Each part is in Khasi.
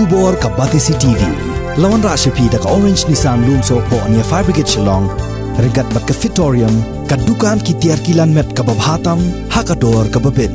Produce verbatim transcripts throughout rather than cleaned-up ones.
Khubor ka Batesi T V. La wanrah sha phi da ka Orange Nissan Lumsohphoh near Fire Brigade Shillong. Ryngkat bad ka Fitorium, ka dukan ki tiar ki lan met kaba bha tam ha ka dor kaba bit.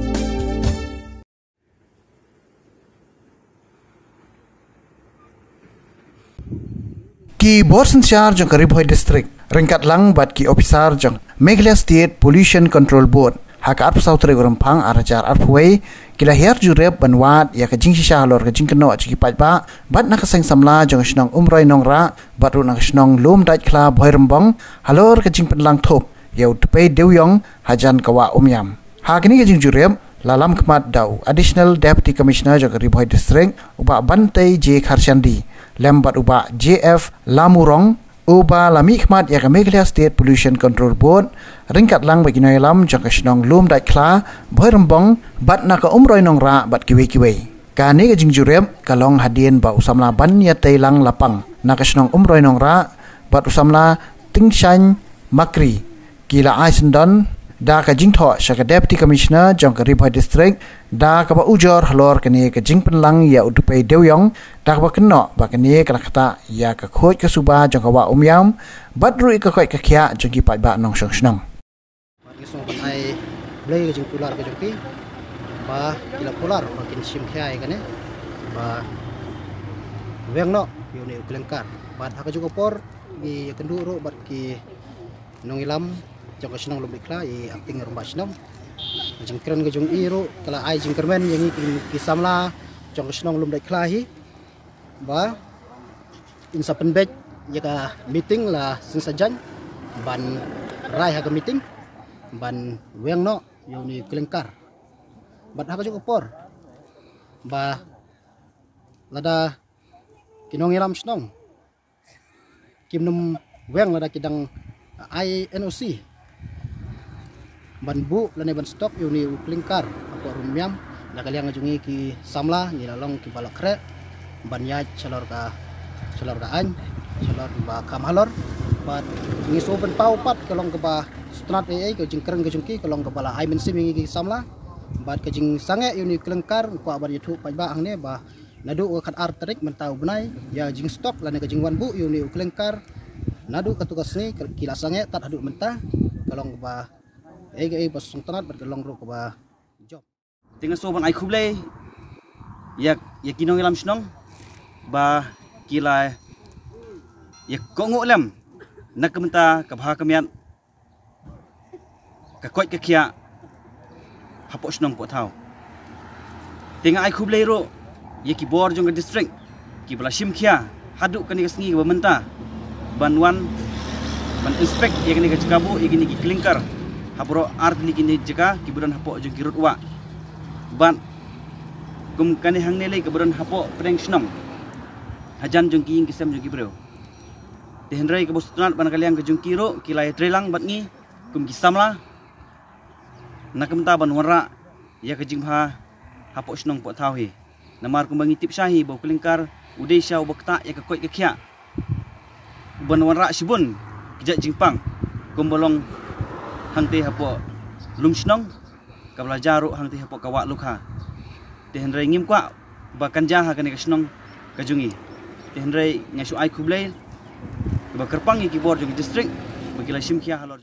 Ki bor synshar jong ka Ri Bhoi District ryngkat lang bad ki ophisar jong Meghalaya State Pollution Control Board ha ka arphew saw tarik u Rymphang ar hajar arphew wei ki la hiar jurip ban wad ïa ka jingshisha halor ka jingkynnoh jong ki paidbah bad na ka seng samla jong ka shnong Umroi Nongrah bad ruh na ka shnong Lumdaitkhla Bhoirymbong halor ka jingpynlang thup ïa u Tpei Dewïong hajan ka wah Umiam. Ha kane ka jingjurip la lam khmat da u Additional Deputy Commissioner jong ka Ri Bhoi District, u Bah Bantei J Kharshandi, lem bad u Bah J F Lamurong, uba la mihkhmat ïa ka Meghalaya State Pollution Control Board, ryngkat lang bad ki nongïalam jong ka shnong Lumdaitkhla Bhoirymbong bad na ka Umroi Nongrah bad kiwei kiwei. Kane ka jingjurip ka long hadien ba u samla Banïateilang Lapang na ka shnong Umroi Nongrah bad u samla Tyngshaiñ Makri ki la ai syndon da ka jingthoh sha ka Deputy Commissioner jong ka Ri Bhoi District da kaba ujor halor kane ka jingpynlang ïa u Tpei Dewïong da kaba kynnoh ba kane ka la ktah ïa ka khuid ka suba jong ka wah Umiam bad ruh ïa ka koit ka khiah jong ki paidbah nongshong shnong. Bad ngi sngew ban ai khublei ka jingkular ka jong ki ba ki la kular ba kin shim khia ïa kane ba weng noh ïa une u klyngkar. Bad ha kajuh ka por ngi ïakynduh ruh bad ki nongïalam jong ka shnong Lumdaitkhla, i Acting Rangbah Shnong. Jingkren ka jong i ruh ka la ai jingkyrmen ïa ngi ki, ki samla jong ka shnong Lumdaitkhla hi ba in sa pynbeit ïa ka meeting la shisien sa jan ban rai ha ka meeting ban weng noh ïa une u klyngkar. Bad ha kajuh ka por ba lada ki nongïalam shnong kim nym weng lada ki dang ai N O C ban buh lane ban stock ïa une u klyngkar hapoh Umiam. Na ka liang jong ngi ki samla ngi la long kiba la khreh ban ïaid shalor ka, shalor ka aiñ, shalor ba kham halor. Bad ngi sngew pynpaw pat ka long kaba sngewtynnat ei ei, ka jingkren ka jong ki ka long kaba la ai mynsiem ïa ngi ki samla. Bad ka jingsangeh ïa une u klyngkar, kwah ban ïathuh paidbah hangne ba naduh ka khatar tarik mynta u bnai, ïa jingstock lane ka jingwan buh ïa une u klyngkar naduh katto ka sngi ki la sangeh tad haduh mynta. Ka long kaba ei ka ei ba sngewtynnat bad ka long ruh kaba jop. Te nga sngew ban ai khublei ïa, ïa ki nongïalam shnong ba ki la ïa kohnguh lem na ka bynta ka bha ka miat, ka koit ka khiah hapoh shnong poh thaw. Te nga ai khublei ruh ïa ki bor jong ka district kiba la shim khia haduh kane ka sngi kaba mynta ban wan ban inspect ïa kane ka jaka buh ïa kine ki klyngkar ha baroh ar tylli kine ki jaka kiba don hapoh jong ki rud wah. Bad kum kane hangne lei kaba don hapoh pdeng shnong hajan jong ki ïing ki sem jong ki briew. Te hynrei kaba sngewtynnat ba na ka liang ka jong ki ruh ki la ïatreilang bad ngi kum ki samla na ka bynta ban wanrah ïa ka jingbha hapoh shnong poh thaw hi. Namar kumba ngi tip shai hi ba u klyngkar u dei sha uba ktah ïa ka koit ka khiah, uban wanrah shibun ki jait jingpang kumba long hangtei hapoh Lumshnong, kaba la jia ruh hangtei hapoh ka wah Lukha. Te hynrei ngim kwah ba kan jia ha kane ka shnong ka jong ngi. Te hynrei nga shu ai khublei kaba kyrpang ïa ki bor jong ka district ba ki la shim khia halor